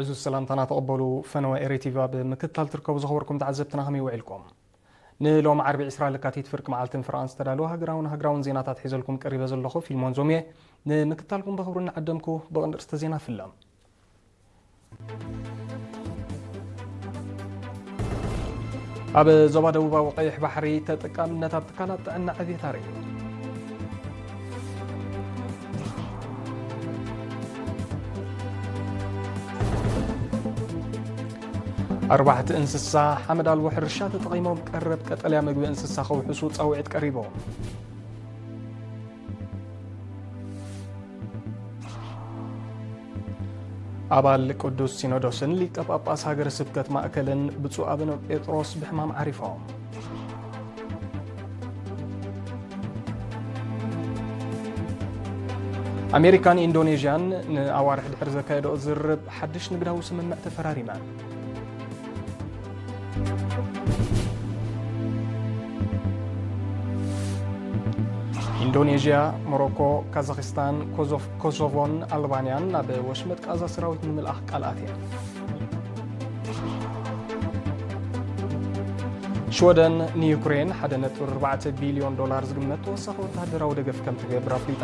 የሱስ ሰላምታና ተቐበሉ። ፈነወ ኤሪ ቲቪ ኣብ ምክትታል ትርከቡ ዝኸበርኩም ተዓዘብትና ከመይ ውዒልኩም? ንሎም ዓርቢ ዕስራ ለካቲት ፍርቂ መዓልትን ፍርቓን ዝተዳለወ ሃገራውን ሃገራውን ዜናታት ሒዘልኩም ቀሪበ ዘለኹ ፊልሞን ዞምየ። ንምክትታልኩም በኽብሩ እናዓደምኩ ብቐንዲ ርእስተ ዜና ፍለም። ኣብ ዞባ ደቡባዊ ቀይሕ ባሕሪ ተጠቃምነት ኣብ ትካላት ጥዕና ዕብየት ኣርእዩ። ኣርባሕቲ እንስሳ ሓመድ ኣልቦ ሕርሻ ተጠቒሞም ቀረብ ቀጠልያ ምግቢ እንስሳ ከውሕሱ ጻውዒት ቀሪቦም። ኣባል ቅዱስ ሲኖዶስን ሊቀ ጳጳስ ሃገረ ስብከት ማእከልን ብፁዕ ኣቡነ ጴጥሮስ ብሕማም ዓሪፎም። ኣሜሪካን ኢንዶኔዥያን ንኣዋርሕ ድሕሪ ዘካየደኦ ዝርርብ ሓድሽ ንግዳዊ ስምምዕ ተፈራሪመን። ኢንዶኔዥያ፣ ሞሮኮ፣ ካዛኽስታን፣ ኮዞፍ-፣ ኮሶቮን ኣልባንያን ናብ ወሽመጥ ቃዛ ሰራዊት ንምልኣኽ ቃል ኣትየን። ሽወደን ንዩክሬን ሓደ ነጥቢ ኣርባዕተ ቢልዮን ዶላር ዝግመት ተወሳኺ ወተሃደራዊ ደገፍ ከም ትገብር ኣፍሊጣ።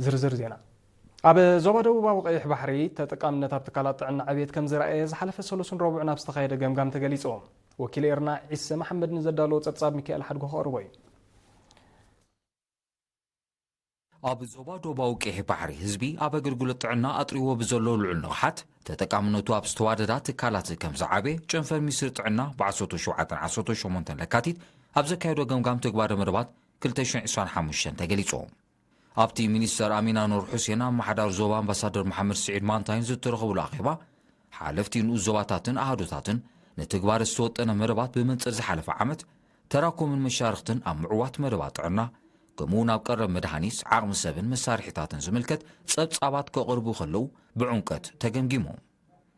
ዝርዝር ዜና። ኣብ ዞባ ደቡባዊ ቀይሕ ባሕሪ ተጠቃምነት ኣብ ትካላት ጥዕና ዕብየት ከም ዝረኣየ ዝሓለፈ ሰሉስን ረቡዕን ኣብ ዝተኻየደ ገምጋም ተገሊጹ። ወኪል ኤርና ዒሰ መሓመድ ንዘዳለዎ ጸብጻብ ሚካኤል ሓድጎ ከቕርቦ እዩ። ኣብ ዞባ ደቡባዊ ቀይሕ ባሕሪ ህዝቢ ኣብ ኣገልግሎት ጥዕና ኣጥሪዎ ብዘሎ ልዑል ንቕሓት ተጠቃምነቱ ኣብ ዝተዋደዳ ትካላት ከም ዝዓበየ ጨንፈር ሚኒስትሪ ጥዕና ብ ዓሰርተ ሸውዓተን ዓሰርተ ሸሞንተን ለካቲት ኣብ ዘካየዶ ገምጋም ተግባረ መደባት ክልተ ሽሕን ዕስራን ሓሙሽተን ተገሊጹ። ኣብቲ ሚኒስተር ኣሚና ኑር ሑሴን ኣመሓዳሪ ዞባ ኣምባሳደር መሓመድ ስዒድ ማንታይን ዝተረኸብሉ ኣኼባ፣ ሓለፍቲ ንኡስ ዞባታትን ኣሃዱታትን ንትግባረ ዝተወጠነ መደባት ብመንጽር ዝሓለፈ ዓመት ተራኮምን መሻርኽትን ኣብ ምዕዋት መደባት ጥዕና፣ ከምኡ እውን ኣብ ቀረብ መድሃኒት፣ ዓቕሚ ሰብን መሳርሒታትን ዝምልከት ጸብጻባት ከቕርቡ ከለዉ ብዕምቀት ተገምጊሙ።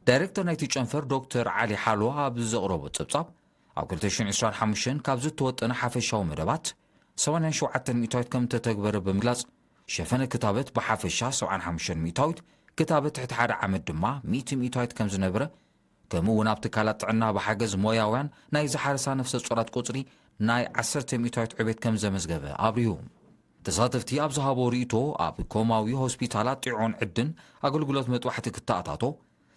ዳይሬክተር ናይቲ ጨንፈር ዶክተር ዓሊ ሓሎ ኣብ ዘቕረቦ ጸብጻብ፣ ኣብ ክልተ ሽሕን ዕስራን ሓሙሽተን ካብ ዝተወጠነ ሓፈሻዊ መደባት ሰማንያን ሸውዓተን ሚእታዊት ከም እተተግበረ ብምግላጽ፣ ሸፈነ ክታበት ብሓፈሻ ሰብዓን ሓሙሽተን ሚእታዊት፣ ክታበት ትሕቲ ሓደ ዓመት ድማ ሚእቲ ሚእታዊት ከም ዝነበረ፣ ከምኡ እውን ኣብ ትካላት ጥዕና ብሓገዝ ሞያውያን ናይ ዝሓረሳ ነፍሰ ጾራት ቁጽሪ ናይ ዓሰርተ ሚእታዊት ዕቤት ከም ዘመዝገበ ኣብሪሁ። ተሳተፍቲ ኣብ ዝሃቦ ርእይቶ፣ ኣብ ኮማዊ ሆስፒታላት ጢዖን ዕድን ኣገልግሎት መጥባሕቲ ክተኣታቶ፣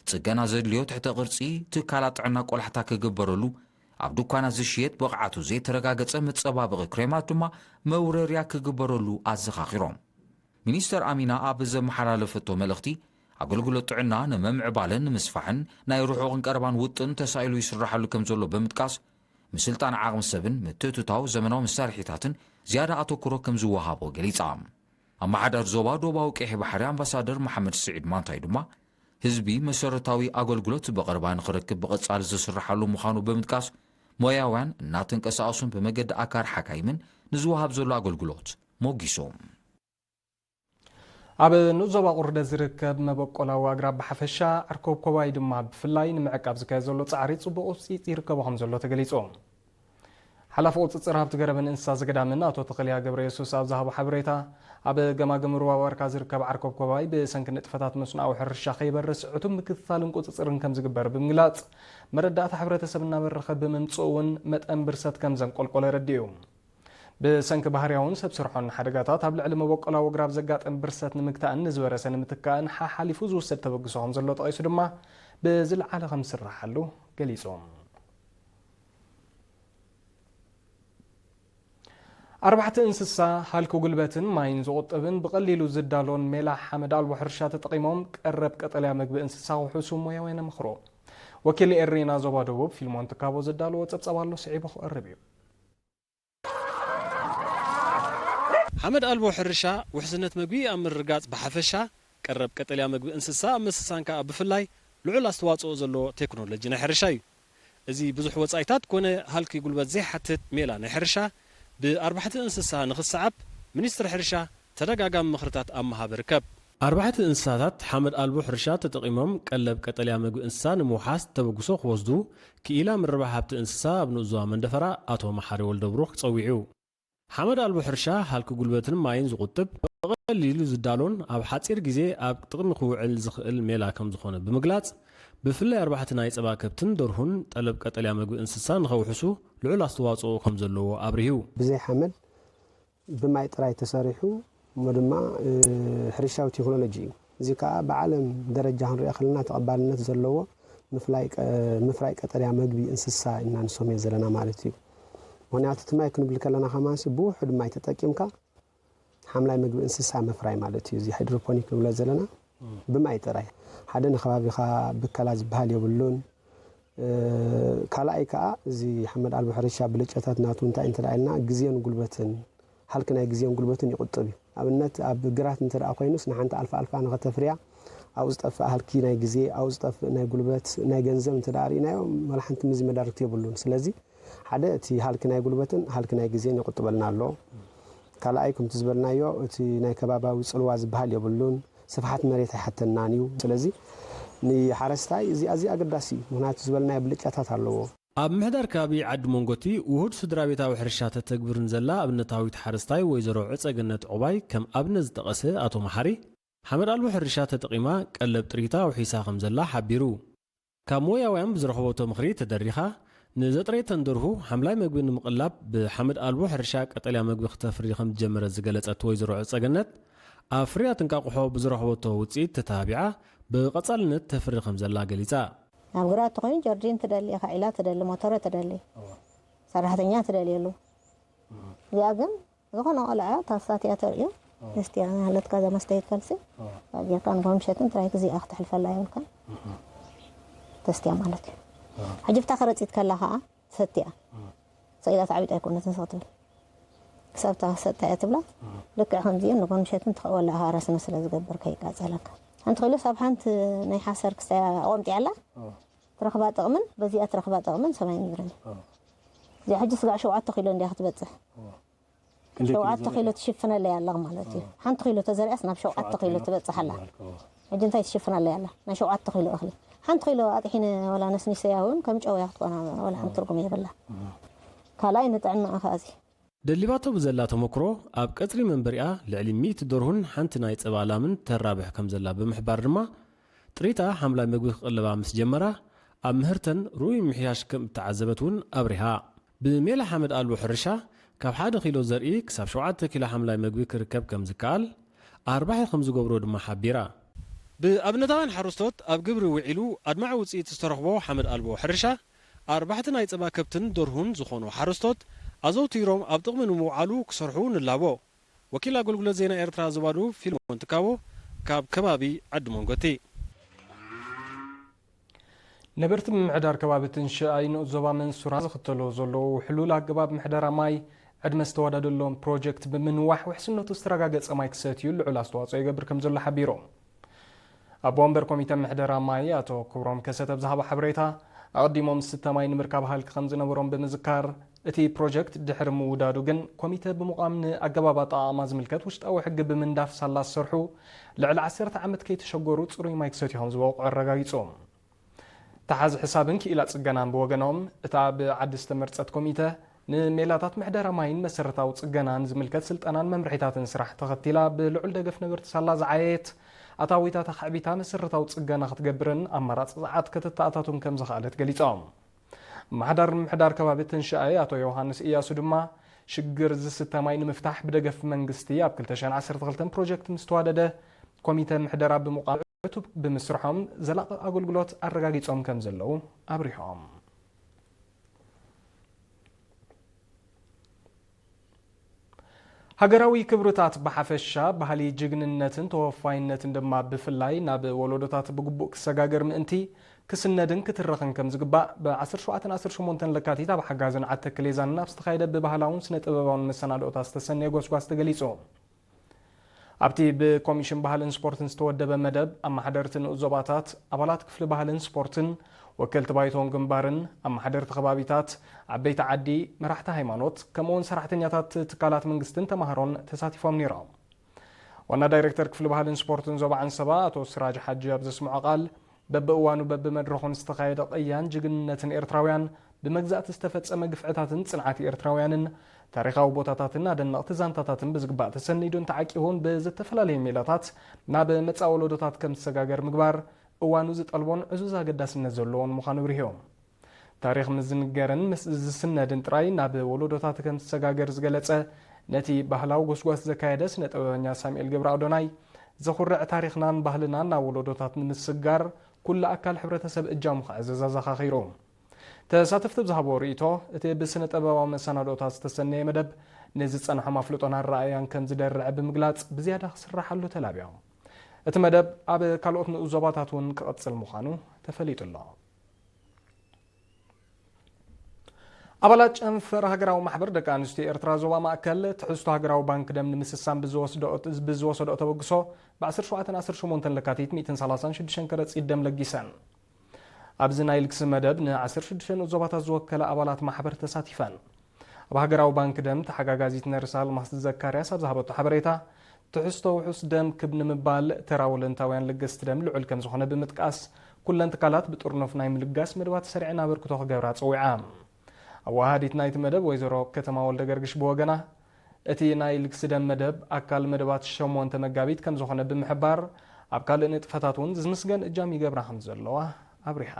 ጽገና ዘድልዮ ትሕተ ቅርጺ ትካላት ጥዕና ቆላሕታ ክግበረሉ፣ ኣብ ድኳናት ዝሽየጥ ብቕዓቱ ዘይተረጋገጸ መጸባበቒ ክሬማት ድማ መውረርያ ክግበረሉ ኣዘኻኺሮም። ሚኒስተር ኣሚና ኣብ ዘመሓላለፈቶ መልእኽቲ፣ ኣገልግሎት ጥዕና ንምምዕባልን ንምስፋሕን ናይ ርሑቕን ቀረባን ውጥን ተሳኢሉ ይስራሓሉ ከም ዘሎ ብምጥቃስ፣ ምስልጣን ዓቕሚ ሰብን ምትእትታው ዘመናዊ መሳርሒታትን ዝያዳ ኣተኩሮ ከም ዝወሃቦ ገሊጻ። ኣመሓዳሪ ዞባ ዶባዊ ቀይሕ ባሕሪ ኣምባሳደር መሓመድ ስዒድ ማንታይ ድማ፣ ህዝቢ መሰረታዊ ኣገልግሎት ብቐረባ ንኽረክብ ብቐጻሊ ዝስራሓሉ ምዃኑ ብምጥቃስ፣ ሞያውያን እናተንቀሳቐሱን ብመገዲ ኣካል ሓካይምን ንዝወሃብ ዘሎ ኣገልግሎት ሞጊሶም። ኣብ ንኡስ ዞባ ቁርደት ዝርከብ መበቆላዊ ኣግራብ ብሓፈሻ፣ ዓርኮብኮባይ ድማ ብፍላይ ንምዕቃብ ዝካየድ ዘሎ ጻዕሪ ጽቡቕ ውጽኢት ይርከቦ ከም ዘሎ ተገሊጹ። ሓላፊ ቁጽጽር ሃብቲ ገረብን እንስሳ ዘገዳምን ኣቶ ተኽልያ ገብረየሱስ ኣብ ዝሃቦ ሓበሬታ፣ ኣብ ገማግም ሩባ ዋርካ ዝርከብ ዓርኮብኮባይ ብሰንኪ ንጥፈታት መስኖኣዊ ሕርሻ ከይበርስ ዕቱብ ምክትታልን ቁጽጽርን ከም ዝግበር ብምግላጽ፣ መረዳእታ ሕብረተሰብ እናበረኸ ብምምጽኡ እውን መጠን ብርሰት ከም ዘንቆልቆለ ኣረዲኡ። ብሰንኪ ባህርያውን ሰብ ስርሖን ሓደጋታት ኣብ ልዕሊ መበቆላዊ ኣግራብ ዘጋጥም ብርሰት ንምግታእን ንዝበረሰ ንምትካእን ሓሓሊፉ ዝውሰድ ተበግሶ ከም ዘሎ ጠቒሱ ድማ ብዝለዓለ ከም ዝስራሓሉ ገሊጹ። ኣርባሕቲ እንስሳ ሃልኪ ጉልበትን ማይን ዝቑጥብን ብቐሊሉ ዝዳሎን ሜላ ሓመድ ኣልቦ ሕርሻ ተጠቒሞም ቀረብ ቀጠልያ መግቢ እንስሳ ክውሕሱ ሞያውያን የመኽሩ። ወኪል ኤሪና ዞባ ደቡብ ፊልሞን ትካቦ ዘዳለዎ ጸብጻብ ኣሎ፣ ስዒቡ ክቐርብ እዩ። ሓመድ ኣልቦ ሕርሻ ውሕስነት መግቢ ኣብ ምርግጋጽ ብሓፈሻ፣ ቀረብ ቀጠልያ መግቢ እንስሳ ኣብ ምስሳን ከኣ ብፍላይ ልዑል ኣስተዋጽኦ ዘለዎ ቴክኖሎጂ ናይ ሕርሻ እዩ። እዚ ብዙሕ ወጻኢታት ኮነ ሃልኪ ጉልበት ዘይሓትት ሜላ ናይ ሕርሻ ብኣርባሕቲ እንስሳ ንኽሰዓብ ሚኒስትሪ ሕርሻ ተደጋጋሚ ምኽርታት ኣብ ምሃብ ይርከብ። ኣርባሕቲ እንስሳታት ሓመድ ኣልቦ ሕርሻ ተጠቒሞም ቀለብ ቀጠልያ መግቢ እንስሳ ንምውሓስ ተበግሶ ክወስዱ ክኢላ ምርባሕ ሃብቲ እንስሳ ኣብ ንኡስ ዞባ መንደፈራ ኣቶ መሓሪ ወልደብሩኽ ጸዊዑ። ሓመድ ኣልቦ ሕርሻ ሃልኪ ጉልበትን ማይን ዝቑጥብ፣ ብቐሊሉ ዝዳሎን ኣብ ሓጺር ግዜ ኣብ ጥቕሚ ክውዕል ዝኽእል ሜላ ከም ዝኾነ ብምግላጽ፣ ብፍላይ ኣርባሕቲ ናይ ጸባ ከብትን ደርሁን ጠለብ ቀጠልያ መግቢ እንስሳ ንኸውሕሱ ልዑል ኣስተዋጽኦ ከም ዘለዎ ኣብሪሁ። ብዘይ ሓመድ ብማይ ጥራይ ተሰሪሑ እሞ ድማ ሕርሻዊ ቴክኖሎጂ እዩ። እዚ ከዓ ብዓለም ደረጃ ክንሪኦ ከለና ተቐባልነት ዘለዎ ምፍራይ ቀጠልያ መግቢ እንስሳ ኢና ንሰምዮ ዘለና ማለት እዩ። ምክንያቱ እቲ ማይ ክንብል ከለና ከማንሲ ብውሑድ ማይ ተጠቂምካ ሓምላይ መግቢ እንስሳ ምፍራይ ማለት እዩ። እዚ ሃይድሮፖኒክ ንብሎ ዘለና ብማይ ጥራይ ሓደ ንከባቢኻ ብከላ ዝበሃል የብሉን። ካልኣይ ከዓ እዚ ሓመድ ኣልቦ ሕርሻ ብልጨታት ናቱ እንታይ እንተ ኢልና ግዜን ጉልበትን ሃልኪ ናይ ግዜን ጉልበትን ይቁጥብ እዩ። ኣብነት ኣብ ግራት እንተ ኮይኑስ ንሓንቲ ኣልፋ ኣልፋ ንኸተፍርያ ኣብኡ ዝጠፍእ ሃልኪ ናይ ግዜ ኣብኡ ዝጠፍእ ናይ ጉልበት ናይ ገንዘብ እንተ ርኢናዮ መላ ሓንቲ ምዚ መዳርግቲ የብሉን። ስለዚ ሓደ እቲ ሃልኪ ናይ ጉልበትን ሃልኪ ናይ ግዜን ይቁጥበልና ኣሎ። ካልኣይ ከምቲ ዝበልናዮ እቲ ናይ ከባባዊ ፅልዋ ዝበሃል የብሉን። ስፍሓት መሬት ኣይሓተናን እዩ። ስለዚ ንሓረስታይ እዚ ኣዝዩ ኣገዳሲ እዩ። ምክንያቱ ዝበልናዮ ብልጫታት ኣለዎ። ኣብ ምሕዳር ከባቢ ዓዲ መንጎቲ ውሁድ ስድራ ቤታዊ ሕርሻ ተተግብር ንዘላ ኣብነታዊት ሓረስታይ ወይዘሮ ዕፀገነት ዑባይ ከም ኣብነት ዝጠቐሰ ኣቶ መሓሪ፣ ሓመድ ኣልቦ ሕርሻ ተጠቒማ ቀለብ ጥሪታ ኣውሒሳ ከም ዘላ ሓቢሩ። ካብ ሞያውያን ብዝረኸበቶ ምኽሪ ተደሪኻ፣ ንዘጥረየተን ደርሁ ሓምላይ መግቢ ንምቕላብ ብሓመድ ኣልቦ ሕርሻ ቀጠልያ መግቢ ክተፍሪ ከም ዝጀመረት ዝገለጸት ወይዘሮ ዕጸገነት፣ ኣብ ፍርያት እንቃቑሖ ብዝረኸበቶ ውጽኢት ተተባቢዓ ብቐጻልነት ተፍሪ ከም ዘላ ገሊጻ። ኣብ ግራት ተኾይኑ ጀርዲን ትደሊ ኢኻ፣ ዒላ ትደሊ፣ ሞተረ ትደሊ፣ ሰራሕተኛ ትደልየሉ። እዚኣ ግን ዝኾነ ቆልዓ ታሳ እቲኣ ተርእዮ፣ እስቲ እያ ናህለትካ እዛ መስተ ይትፈልሲ፣ ጌርካ ንጎ ምሸትን ጥራይ ግዜ ክትሕልፈላ የብልካን። ተስትያ ማለት እዩ። ሕጂ ብታ ከረጺት ከላ ከዓ ሰትያ ሰኢላ ተዓቢጣ ኣይኮነትን ክትብል። ክሳብ እታ ሰጥታ እያ ትብላ። ልክዕ ከምዚኡ ንጎ ምሸትን ትኸወላ ሃረስነ ስለ ዝገብር ከይቃጸለካ። ሓንቲ ኮይሉ ሳብ ሓንቲ ናይ ሓሰር ክሳያ ኣቆምጢ ኣላ። ትረኽባ ጥቕምን በዚኣ ትረኽባ ጥቕምን ሰማይ ምድርን እዩ። እዚኣ ሕጂ ስጋዕ ሸውዓተ ኪሎ እንዲያ ክትበጽሕ። ሸውዓተ ኪሎ ትሽፍነለይ ኣላ ማለት እዩ። ሓንቲ ኪሎ ተዘሪኣስ ናብ ሸውዓተ ኪሎ ትበጽሕ ኣላ። ሕጂ እንታይ ትሽፍነለይ ኣላ? ናይ ሸውዓተ ኪሎ እኽሊ። ሓንቲ ኪሎ ኣጥሒነ ወላ ነስኒሰያ እውን ከም ጨውያ ክትኮና ወላ ሓንቲ ትርጉም የብላ። ካልኣይ ንጥዕና ኣኻ እዚ። ደሊባቶ ብዘላ ተመክሮ ኣብ ቀጽሪ መንበሪኣ ልዕሊ ሚእቲ ደርሁን ሓንቲ ናይ ጸባ ላምን ተራብሕ ከም ዘላ ብምሕባር ድማ ጥሪታ ሓምላይ መግቢ ክቕልባ ምስ ጀመራ ኣብ ምህርተን ርኡይ ምሕያሽ ከም እተዓዘበት እውን ኣብሪሃ። ብሜላ ሓመድ ኣልቦ ሕርሻ ካብ ሓደ ኪሎ ዘርኢ ክሳብ ሸውዓተ ኪሎ ሓምላይ መግቢ ክርከብ ከም ዝከኣል ኣርባሒ ከም ዝገብሮ ድማ ሓቢራ። ብኣብነታውያን ሓረስቶት ኣብ ግብሪ ውዒሉ ኣድማዒ ውፅኢት ዝተረኽቦ ሓመድ ኣልቦ ሕርሻ ኣርባሕቲ ናይ ፀባ ከብትን ደርሁን ዝኾኑ ሓረስቶት ኣዘውቲሮም ኣብ ጥቕሚ ንምውዓሉ ክሰርሑ ንላቦ። ወኪል ኣገልግሎት ዜና ኤርትራ ዞባ ደቡብ ፊልሞን ትካቦ ካብ ከባቢ ዓዲ መንጎቲ። ነበርቲ ምምሕዳር ከባቢ ትንሽኣይ ንኡስ ዞባ መንሱራ ዝኽተሎ ዘለዉ ሕሉል ኣገባብ ምሕደራ ማይ ዕድመ ዝተወዳደሎም ፕሮጀክት ብምንዋሕ ውሕስነቱ ዝተረጋገጸ ማይ ክሰትዩ ልዑል ኣስተዋጽኦ ይገብር ከም ዘሎ ሓቢሮም። ኣቦ ወንበር ኮሚተ ምሕደራ ማይ ኣቶ ክብሮም ከሰተ ብዝሃቦ ሓበሬታ ኣቐዲሞም ዝስተ ማይ ንምርካብ ሃልኪ ከም ዝነበሮም ብምዝካር እቲ ፕሮጀክት ድሕሪ ምውዳዱ ግን ኮሚተ ብምቋም ንኣገባብ ኣጠቓቕማ ዝምልከት ውሽጣዊ ሕጊ ብምንዳፍ ሳላ ዝሰርሑ ልዕሊ ዓሰርተ ዓመት ከይተሸገሩ ጽሩይ ማይ ክሰትዩ ከም ዝበቕዑ ኣረጋጊጾም። ተሓዚ ሕሳብን ክኢላ ጽገናን ብወገኖም፣ እታ ብዓዲ ዝተመርጸት ኮሚተ፣ ንሜላታት ምሕደራ ማይን መሰረታዊ ጽገናን ዝምልከት ስልጠናን መምርሒታትን ስራሕ ተኸቲላ ብልዑል ደገፍ ነበርቲ ሳላ ዝዓየየት ኣታዊታት ኣኻዕቢታ መሰረታዊ ጽገና ክትገብርን ኣማራጺ ጸዓት ከተተኣታቱን ከም ዝኸኣለት ገሊጾም። ኣመሓዳሪ ምምሕዳር ከባቢ ትንሽኣይ ኣቶ ዮሃንስ እያሱ ድማ፣ ሽግር ዝስተ ማይ ንምፍታሕ ብደገፍ መንግስቲ ኣብ ክልተ ሽሕን ዓሰርተ ክልተን ፕሮጀክት ምስ ተዋደደ ኮሚተ ምሕደራ ብምቋም ዕቱብ ብምስርሖም ዘላቒ ኣገልግሎት ኣረጋጊጾም ከም ዘለዉ ኣብሪሆም። ሃገራዊ ክብርታት ብሓፈሻ፣ ባህሊ ጅግንነትን ተወፋይነትን ድማ ብፍላይ ናብ ወለዶታት ብግቡእ ክሰጋገር ምእንቲ ክስነድን ክትረኽን ከም ዝግባእ ብ ዓሰርተ ሸውዓተን ዓሰርተ ሸሞንተን ለካቲት ኣብ ሓጋዝን ዓዲ ተክሌዛንን ኣብ ዝተኻየደ ብባህላውን ስነ ጥበባውን መሰናድኦታት ዝተሰነየ ጎስጓስ ተገሊጹ። ኣብቲ ብኮሚሽን ባህልን ስፖርትን ዝተወደበ መደብ፣ ኣመሓደርቲ ንኡስ ዞባታት፣ ኣባላት ክፍሊ ባህልን ስፖርትን፣ ወከልቲ ባይቶን ግንባርን፣ ኣመሓደርቲ ከባቢታት፣ ዓበይቲ ዓዲ፣ መራሕቲ ሃይማኖት፣ ከምኡ'ውን ሰራሕተኛታት ትካላት መንግስትን ተማሃሮን ተሳቲፎም ነይሮም። ዋና ዳይሬክተር ክፍሊ ባህልን ስፖርትን ዞባ ዓንሰባ ኣቶ ስራጅ ሓጂ ኣብ ዘስምዖ ቃል፣ በብእዋኑ በብመድረኹ ንዝተኻየደ ቅያን ጅግንነትን ኤርትራውያን፣ ብመግዛእቲ ዝተፈጸመ ግፍዕታትን ጽንዓት ኤርትራውያንን፣ ታሪኻዊ ቦታታትን ኣደነቕቲ ዛንታታትን ብዝግባእ ተሰኒዱን ተዓቂቡን ብዝተፈላለዩ ሜላታት ናብ መጻኢ ወለዶታት ከም ዝሰጋገር ምግባር እዋኑ ዝጠልቦን ዕዙዝ ኣገዳስነት ዘለዎን ምዃኑ ኣብሪሆም። ታሪኽ ምስ ዝንገርን ምስ ዝስነድን ጥራይ ናብ ወለዶታት ከም ዝሰጋገር ዝገለጸ ነቲ ባህላዊ ጎስጓስ ዘካየደ ስነ ጥበበኛ ሳሙኤል ገብረ ኣዶናይ፣ ዘኹርዕ ታሪኽናን ባህልናን ናብ ወለዶታት ንምስጋር ኩሉ ኣካል ሕብረተሰብ እጃሙ ከዕዝዝ ኣዘኻኺሩ። ተሳተፍቲ ብዝሃብዎ ርእይቶ፣ እቲ ብስነ ጥበባዊ መሰናዶታት ዝተሰነየ መደብ ንዝጸንሖም ኣፍልጦን ኣረኣእያን ከም ዝደርዕ ብምግላጽ፣ ብዝያዳ ክስራሓሉ ተላብዮም። እቲ መደብ ኣብ ካልኦት ንኡስ ዞባታት እውን ክቕጽል ምዃኑ ተፈሊጡ ኣሎ። ኣባላት ጨንፈር ሃገራዊ ማሕበር ደቂ ኣንስትዮ ኤርትራ ዞባ ማእከል፣ ትሕዝቶ ሃገራዊ ባንክ ደም ንምስሳን ብዝወስዶ-፣ ብዝወሰደኦ ተበግሶ፣ ብ ዓሰርተ ሸውዓተን ዓሰርተ ሸሞንተን ለካቲት ሚእትን ሰላሳን ሽዱሽተን ከረጺት ደም ለጊሰን። ኣብዚ ናይ ልግሲ መደብ ን ዓሰርተ ሽዱሽተ ንኡስ ዞባታት ዝወከላ ኣባላት ማሕበር ተሳቲፈን። ኣብ ሃገራዊ ባንክ ደም ተሓጋጋዚት ነርስ ኣልማስ ዘካርያስ ኣብ ዝሃበቶ ሓበሬታ፣ ትሕዝቶ ውሑስ ደም ክብ ንምባል ተራ ወለንታውያን ለገስቲ ደም ልዑል ከም ዝኾነ ብምጥቃስ፣ ኩለን ትካላት ብጥርኑፍ ናይ ምልጋስ መደባት ሰሪዐን ኣበርክቶ ክገብራ ጸዊዓ። ኣወሃሃዲት ናይቲ መደብ ወይዘሮ ከተማ ወልደ ገርግሽ ብወገና፣ እቲ ናይ ልግሲ ደም መደብ ኣካል መደባት ሸሞንተ መጋቢት ከም ዝኾነ ብምሕባር፣ ኣብ ካልእ ንጥፈታት እውን ዝምስገን እጃም ይገብራ ከም ዘለዋ ኣብሪሃ።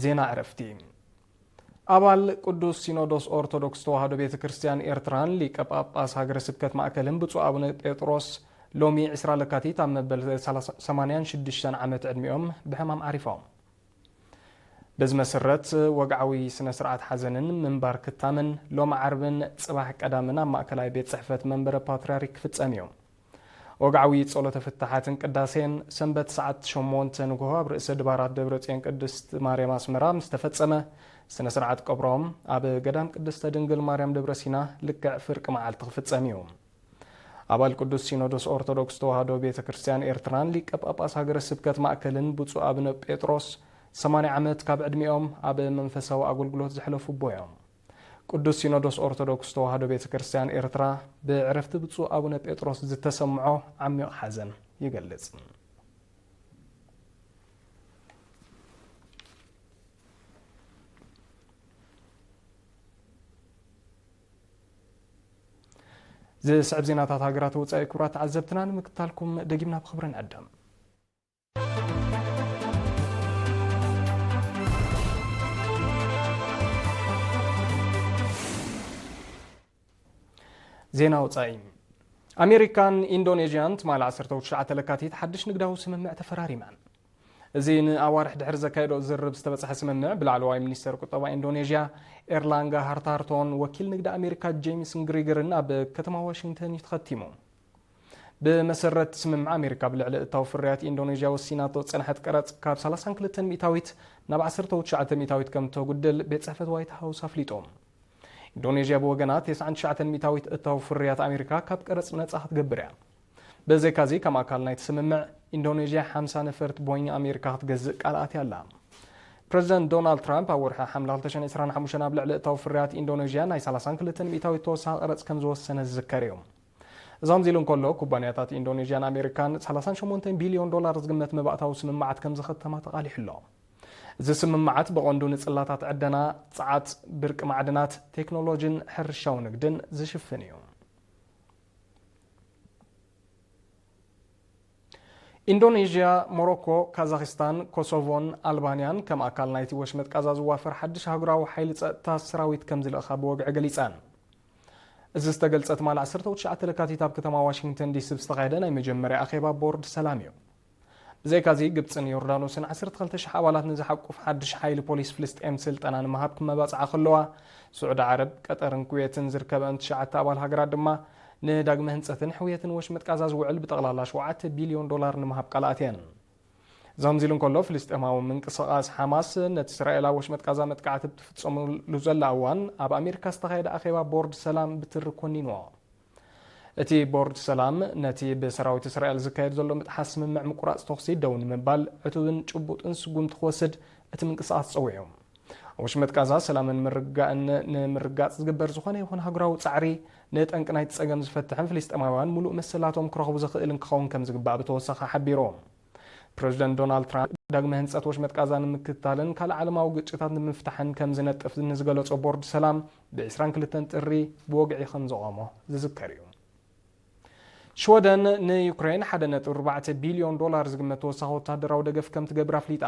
ዜና ዕረፍቲ። ኣባል ቅዱስ ሲኖዶስ ኦርቶዶክስ ተዋህዶ ቤተ ክርስቲያን ኤርትራን ሊቀ ጳጳስ ሃገረ ስብከት ማእከልን ብፁዕ ኣቡነ ጴጥሮስ ሎሚ ዕስራ ለካቲት ኣብ መበል ሰማንያን ሽዱሽተን ዓመት ዕድሚኦም ብሕማም ዓሪፎም። በዚ መሰረት ወግዓዊ ስነ ስርዓት ሓዘንን ምንባር ክታምን ሎሚ ዓርብን ጽባሕ ቀዳምን ኣብ ማእከላይ ቤት ጽሕፈት መንበረ ፓትርያርክ ክፍጸም እዩ። ወግዓዊ ጸሎተ ፍትሓትን ቅዳሴን ሰንበት ሰዓት ሸሞንተ ንግሆ ኣብ ርእሰ ድባራት ደብረ ጽዮን ቅድስት ማርያም ኣስመራ ምስ ተፈጸመ፣ ስነ ስርዓት ቀብሮም ኣብ ገዳም ቅድስተ ድንግል ማርያም ደብረ ሲና ልክዕ ፍርቂ መዓልቲ ክፍጸም እዩ። ኣባል ቅዱስ ሲኖዶስ ኦርቶዶክስ ተዋህዶ ቤተ ክርስቲያን ኤርትራን ሊቀ ጳጳስ ሃገረ ስብከት ማእከልን ብፁዕ ኣቡነ ጴጥሮስ ሰማንያ ዓመት ካብ ዕድሚኦም ኣብ መንፈሳዊ ኣገልግሎት ዘሕለፉ ኣቦ እዮም። ቅዱስ ሲኖዶስ ኦርቶዶክስ ተዋህዶ ቤተ ክርስቲያን ኤርትራ ብዕረፍቲ ብፁዕ ኣቡነ ጴጥሮስ ዝተሰምዖ ዓሚቕ ሓዘን ይገልጽ። ዝስዕብ ዜናታት ሃገራት ወጻኢ ክቡራት ተዓዘብትና ንምክታልኩም ደጊምና ብኽብሪ ንዕደም። ዜና ወጻኢ። ኣሜሪካን ኢንዶኔዥያን ትማሊ ዓሰርተ ትሽዓተ ለካቲት ሓድሽ ንግዳዊ ስምምዕ ተፈራሪመን። እዚ ንኣዋርሕ ድሕሪ ዘካየዶ ዝርብ ዝተበጽሐ ስምምዕ፣ ብላዕለዋይ ሚኒስተር ቁጠባ ኢንዶኔዥያ ኤርላንጋ ሃርታርቶን ወኪል ንግዲ ኣሜሪካ ጄምስ ግሪገርን ኣብ ከተማ ዋሽንግተን እዩ ተኸቲሙ። ብመሰረት ስምምዕ፣ ኣሜሪካ ብልዕሊ እታው ፍርያት ኢንዶኔዥያ ወሲናቶ ዝጸንሐት ቀረጽ ካብ ሰላሳን ክልተን ሚእታዊት ናብ ዓሰርተ ትሽዓተ ሚእታዊት ከም እተጉድል ቤት ጽሕፈት ዋይት ሃውስ ኣፍሊጡ። ኢንዶኔዥያ ብወገና ተስዓን ትሽዓተን ሚእታዊት እታው ፍርያት ኣሜሪካ ካብ ቀረጽ ነጻ ክትገብር እያ። ብዘይካዚ፣ ከም ኣካል ናይቲ ስምምዕ፣ ኢንዶኔዥያ ሓምሳ ነፈርቲ ቦይንግ ኣሜሪካ ክትገዝእ ቃል ኣትያ ኣላ። ፕረዚደንት ዶናልድ ትራምፕ ኣብ ወርሒ ሓምለ ክልተ ሽሕን ዕስራን ሓሙሽተን ኣብ ልዕሊ እታው ፍርያት ኢንዶኔዥያ ናይ ሰላሳን ክልተን ሚእታዊት ተወሳኺ ቀረጽ ከም ዝወሰነ ዝዝከር እዩ። እዞም ዚሉ እንከሎ፣ ኩባንያታት ኢንዶኔዥያን ኣሜሪካን ሰላሳን ሸሞንተን ቢልዮን ዶላር ዝግመት መባእታዊ ስምምዓት ከም ዝኸተማ ተቓሊሑ ኣሎ። እዚ ስምምዓት ብቐንዱ ንጽላታት ዕደና፣ ጸዓት፣ ብርቂ ማዕድናት፣ ቴክኖሎጂን ሕርሻዊ ንግድን ዝሽፍን እዩ። ኢንዶኔዥያ፣ ሞሮኮ፣ ካዛኽስታን፣ ኮሶቮን ኣልባንያን ከም ኣካል ናይቲ ወሽመጥ ቃዛ ዝዋፈር ሓድሽ ኣህጉራዊ ሓይሊ ጸጥታ ሰራዊት ከም ዝልእኻ ብወግዒ ገሊጸን። እዚ ዝተገልጸ ትማሊ ዓሰርተ ትሽዓተ ለካቲት ኣብ ከተማ ዋሽንግተን ዲሲ ብዝተኻየደ ናይ መጀመርያ ኣኼባ ቦርድ ሰላም እዩ። ብዘይካዚ፣ ግብጽን ዮርዳኖስን ዓሰርተ ክልተ ሽሕ ኣባላት ንዝሓቁፍ ሓድሽ ሓይሊ ፖሊስ ፍልስጤም ስልጠና ንምሃብ ክመባጽዓ ከለዋ፣ ስዑዲ ዓረብ፣ ቀጠርን ኩዌትን ዝርከበን ትሽዓተ ኣባል ሃገራት ድማ ንዳግመ ህንጸትን ሕውየትን ወሽመጥ ቃዛ ዝውዕል ብጠቕላላ ሸውዓተ ቢልዮን ዶላር ንምሃብ ቃል ኣትየን። ዛምዚሉ እንከሎ፣ ፍልስጤማዊ ምንቅስቓስ ሓማስ ነቲ እስራኤል ኣብ ወሽመጥ ቃዛ መጥቃዕቲ ብትፍጸመሉ ዘላ እዋን ኣብ ኣሜሪካ ዝተኻየደ ኣኼባ ቦርድ ሰላም ብትሪ ኮኒንዎ። እቲ ቦርድ ሰላም ነቲ ብሰራዊት እስራኤል ዝካየድ ዘሎ ምጥሓስ ስምምዕ ምቁራጽ ተኹሲ ደው ንምባል ዕቱብን ጭቡጥን ስጉምቲ ክወስድ እቲ ምንቅስቓስ ጸዊዑ። ኣብ ወሽመጥ ቃዛ ሰላምን ምርግጋእን ንምርጋጽ ዝግበር ዝኾነ ይኹን ሃገራዊ ጻዕሪ ንጠንቂ ናይቲ ጸገም ዝፈትሕን ፍልስጤማውያን ምሉእ መሰላቶም ክረኽቡ ዘኽእልን ክኸውን ከም ዝግባእ ብተወሳኺ ሓቢሩ። ፕረዚደንት ዶናልድ ትራምፕ ዳግመ ህንፀት ወሽመጥ ቃዛ ንምክትታልን ካልእ ዓለማዊ ግጭታት ንምፍታሕን ከም ዝነጥፍ ንዝገለጾ ቦርድ ሰላም፣ ብ ዕስራን ክልተን ጥሪ ብወግዒ ከም ዘቖሞ ዝዝከር እዩ። ሽወደን ንዩክሬን ሓደ ነጥቢ ኣርባዕተ ቢልዮን ዶላር ዝግመት ተወሳኺ ወተሃደራዊ ደገፍ ከም ትገብር ኣፍሊጣ።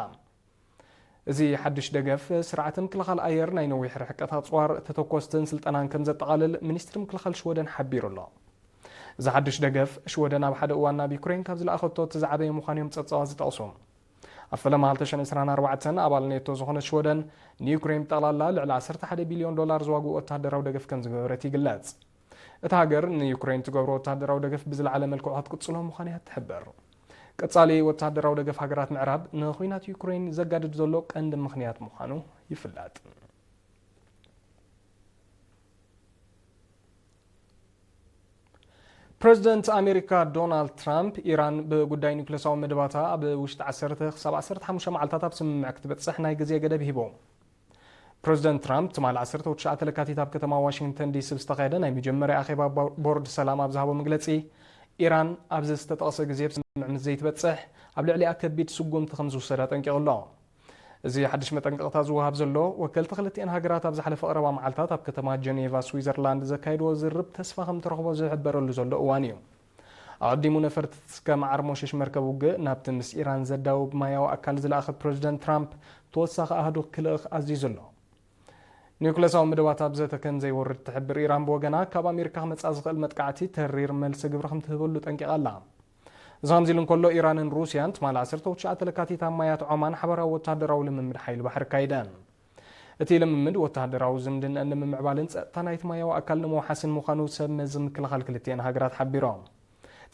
እዚ ሓድሽ ደገፍ፣ ስርዓተ ምክልኻል ኣየር፣ ናይ ነዊሕ ርሕቀት ኣጽዋር፣ ተተኮስትን ስልጠናን ከም ዘጠቓልል ሚኒስትሪ ምክልኻል ሽወደን ሓቢሩ ኣሎ። እዚ ሓድሽ ደገፍ፣ ሽወደን ኣብ ሓደ እዋን ናብ ዩክሬን ካብ ዝለኣኸቶ እቲ ዝዓበየ ምዃኑ እዮም ጸብጻባት ዝጠቕሱ። ኣብ ፈለማ ክልተ ሽሕን ዕስራን ኣርባዕተን ኣባል ኔቶ ዝኾነት ሽወደን፣ ንዩክሬን ብጠቕላላ ልዕሊ ዓሰርተ ሓደ ቢልዮን ዶላር ዝዋግኡ ወተሃደራዊ ደገፍ ከም ዝገበረት ይግለጽ። እታ ሃገር ንዩክሬን ትገብሮ ወተሃደራዊ ደገፍ ብዝለዓለ መልክዑ ክትቅጽሎ ምዃና እያ ትሕብር። ቀጻሊ ወተሃደራዊ ደገፍ ሃገራት ምዕራብ ንኹናት ዩክሬን ዘጋድድ ዘሎ ቀንዲ ምኽንያት ምዃኑ ይፍለጥ። ፕረዚደንት ኣሜሪካ ዶናልድ ትራምፕ፣ ኢራን ብጉዳይ ኒውክለሳዊ መደባታ ኣብ ውሽጢ ዓሰርተ ክሳብ ዓሰርተ ሓሙሽተ መዓልታት ኣብ ስምምዕ ክትበጽሕ ናይ ግዜ ገደብ ሂቡ። ፕረዚደንት ትራምፕ ትማሊ ዓሰርተ ትሽዓተ ለካቲት ኣብ ከተማ ዋሽንግተን ዲሲ ብዝተኻየደ ናይ መጀመርያ ኣኼባ ቦ-፣ ቦርድ ሰላም ኣብ ዝሃቦ መግለጺ፣ ኢራን ኣብዚ ዝተጠቕሰ ግዜ ብስምምዕ ምስ ዘይትበጽሕ ኣብ ልዕሊኣ ከቢድ ስጉምቲ ከም ዝውሰድ ኣጠንቂቑ ኣሎ። እዚ ሓድሽ መጠንቀቕታ ዝወሃብ ዘሎ፣ ወከልቲ ክልቲኤን ሃገራት ኣብ ዝሓለፈ ቀረባ መዓልታት ኣብ ከተማ ጀኔቫ ስዊዘርላንድ ዘካየድዎ ዝርብ ተስፋ ከም ተረኽቦ ዝሕበረሉ ዘሎ እዋን እዩ። ኣቐዲሙ ነፈርቲ እስከ መዓር ሞሸሽ መርከብ ውግእ ናብቲ ምስ ኢራን ዘዳውብ ማያዊ ኣካል ዝለኣኸ ፕረዚደንት ትራምፕ፣ ተወሳኺ ኣሃዱ ክልእኽ ኣዚዙ ኣሎ። ኒውክለሳዊ መደባት ኣብ ዘተ ከም ዘይወርድ ትሕብር ኢራን ብወገና፣ ካብ ኣሜሪካ ክመጽኣ ዝኽእል መጥቃዕቲ ተሪር መልሲ ግብሪ ከም ትህበሉ ጠንቂቓ ኣላ። እዚ ከምዚ ኢሉ እንከሎ፣ ኢራንን ሩስያን ትማሊ ዓሰርተ ትሽዓተ ለካቲት ኣብ ማያት ዖማን ሓባራዊ ወተሃደራዊ ልምምድ ሓይሊ ባሕሪ ኣካይደን። እቲ ልምምድ ወተሃደራዊ ዝምድንአን ንምምዕባልን ጸጥታ ናይቲ ማያዊ ኣካል ንምውሓስን ምዃኑ ሰብ መዚ ምክልኻል ክልቲኤን ሃገራት ሓቢሮም።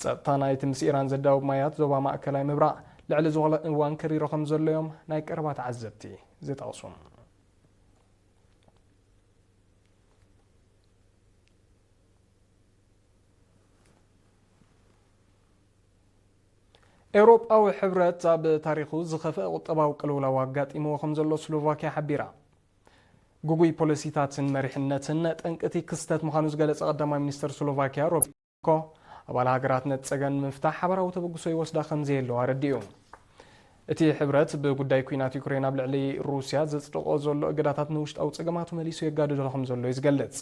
ጸጥታ ናይቲ ምስ ኢራን ዘዳውብ ማያት ዞባ ማእከላይ ምብራቕ ልዕሊ ዝኾነ እዋን ከሪሮ ከም ዘሎ እዮም ናይ ቀረባ ተዓዘብቲ ዝጠቕሱ። ኤውሮጳዊ ሕብረት ኣብ ታሪኹ ዝኸፍአ ቁጠባዊ ቅልውላው ኣጋጢምዎ ከም ዘሎ ስሎቫክያ ሓቢራ። ግጉይ ፖሊሲታትን መሪሕነትን ጠንቂ እቲ ክስተት ምዃኑ ዝገለጸ ቀዳማይ ሚኒስተር ስሎቫክያ ሮበርት ፊኮ፣ ኣባል ሃገራት ነቲ ጸገም ንምፍታሕ ሓባራዊ ተበግሶ ይወስዳ ከም ዘየለዋ ኣረዲኡ። እቲ ሕብረት ብጉዳይ ኲናት ዩክሬን ኣብ ልዕሊ ሩስያ ዘጽድቖ ዘሎ እገዳታት ንውሽጣዊ ጸገማቱ መሊሱ የጋድዶ ከም ዘሎ እዩ ዝገልጽ።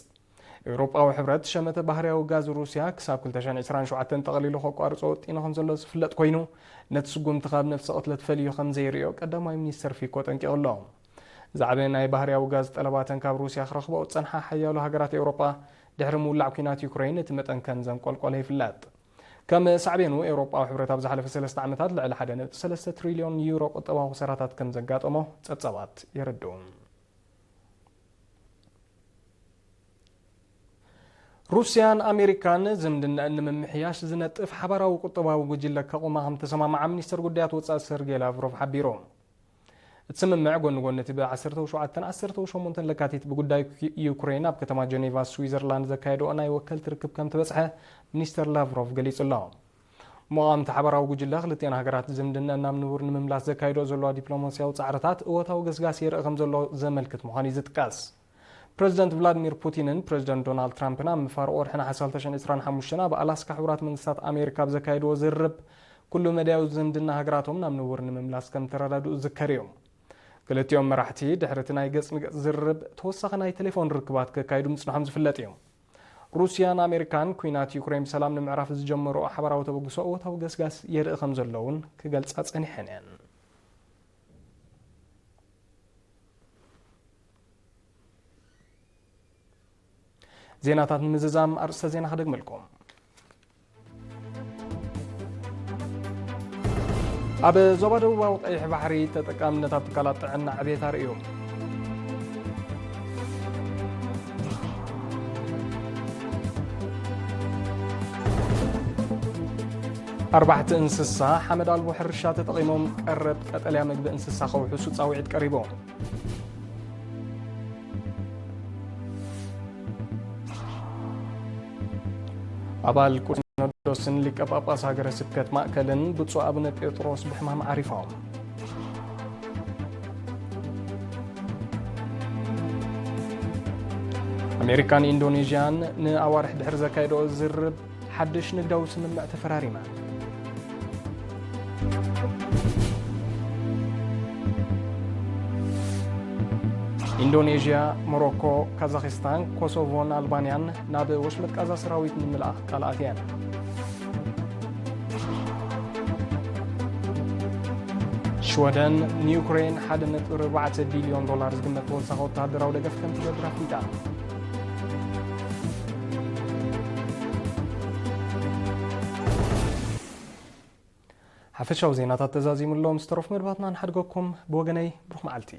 ኤውሮጳዊ ሕብረት ሸመተ ባህርያዊ ጋዝ ሩስያ ክሳብ ክልተ ሽሕን ዕስራን ሸውዓተን ጠቕሊሉ ከቋርጾ ወጢኑ ከም ዘሎ ዝፍለጥ ኮይኑ፣ ነቲ ስጉምቲ ካብ ነፍሲ ቅትለት ፈልዩ ከም ዘይርእዮ ቀዳማይ ሚኒስተር ፊኮ ጠንቂቑ ኣሎ። ዝዓበየ ናይ ባህርያዊ ጋዝ ጠለባተን ካብ ሩስያ ክረኽባኦ ዝጸንሓ ሓያሎ ሃገራት ኤውሮጳ፣ ድሕሪ ምውላዕ ኲናት ዩክሬን እቲ መጠን ከም ዘንቆልቆለ ይፍለጥ። ከም ሳዕቤኑ፣ ኤውሮጳዊ ሕብረት ኣብ ዝሓለፈ ሰለስተ ዓመታት ልዕሊ ሓደ ነጥቢ ሰለስተ ትሪልዮን ዩሮ ቁጠባዊ ክሳራታት ከም ዘጋጠሞ ጸብጻባት የረድኡ። ሩስያን ኣሜሪካን ዝምድናኣን ንምምሕያሽ ዝነጥፍ ሓባራዊ ቁጠባዊ ጉጅለ ከቑማ ከም ተሰማምዓ ሚኒስተር ጉዳያት ወጻኢ ሰርጌይ ላቭሮቭ ሓቢሩ። እቲ ስምምዕ ጎኒ ጎኒ እቲ ብ ዓሰርተ ሸውዓተን ዓሰርተ ሸሞንተን ለካቲት ብጉዳይ ዩክሬን ኣብ ከተማ ጀኔቫ ስዊዘርላንድ ዘካየድኦ ናይ ወከልቲ ርክብ ከም ተበጽሐ ሚኒስተር ላቭሮቭ ገሊጹ ኣሎ። መቓወምቲ ሓባራዊ ጉጅለ ክልቲኤን ሃገራት ዝምድናኣን ናብ ንቡር ንምምላስ ዘካይድኦ ዘለዋ ዲፕሎማስያዊ ጻዕርታት እወታዊ ገስጋስ የርኢ ከም ዘሎ ዘመልክት ምዃኑ እዩ ዝጥቀስ። ፕረዚደንት ቭላድሚር ፑቲንን ፕረዚደንት ዶናልድ ትራምፕን ኣብ ምፋርቕ ወርሒ ነሓሰ ክልተ ሽሕን ዕስራን ሓሙሽተን ኣብ ኣላስካ ሕቡራት መንግስታት ኣሜሪካ ኣብ ዘካየድዎ ዝርርብ፣ ኩሉ መዳያዊ ዝምድና ሃገራቶም ናብ ንቡር ንምምላስ ከም ተረዳድኡ ዝዝከር እዩ። ክልቲኦም መራሕቲ ድሕሪ እቲ ናይ ገጽ ንገጽ ዝርርብ፣ ተወሳኺ ናይ ቴሌፎን ርክባት ከካይዱ ምጽንሖም ዝፍለጥ እዩ። ሩስያን ኣሜሪካን ኲናት ዩክሬን ብሰላም ንምዕራፍ ዝጀመርኦ ሓባራዊ ተበግሶ እወታዊ ገስጋስ የርኢ ከም ዘሎ እውን ክገልጻ ጸኒሐን እየን። ዜናታት ንምዝዛም ኣርእስተ ዜና ክደግመልኩም። ኣብ ዞባ ደቡባዊ ቀይሕ ባሕሪ ተጠቃምነት ኣብ ትካላት ጥዕና ዕቤት ኣርእዩ። ኣርባሕቲ እንስሳ ሓመድ ኣልቦ ሕርሻ ተጠቒሞም ቀረብ ቀጠልያ መግቢ እንስሳ ከውሕሱ ጻውዒት ቀሪቡ። ኣባል ቅዱስ ሲኖዶስን ሊቀ ጳጳስ ሃገረ ስብከት ማእከልን ብፁዕ ኣቡነ ጴጥሮስ ብሕማም ዓሪፎም። ኣሜሪካን ኢንዶኔዥያን ንኣዋርሕ ድሕሪ ዘካየድኦ ዝርብ ሓድሽ ንግዳዊ ስምምዕ ተፈራሪመን። ኢንዶኔዥያ፣ ሞሮኮ፣ ካዛኽስታን፣ ኮሶቮን ኣልባንያን ናብ ወሽመጥ ቃዛ ሰራዊት ንምልኣኽ ቃል ኣትየን። ሽወደን ንዩክሬን ሓደ ነጥቢ ኣርባዕተ ቢልዮን ዶላር ዝግመት ተወሳኺ ወተሃደራዊ ደገፍ ከም ትገብር ኣፍሊጣ። ሓፈሻዊ ዜናታት ተዛዚሙ ኣሎ። ምስ ተረፉ መደባትና ንሓድገኩም። ብወገነይ ብሩኽ መዓልቲ።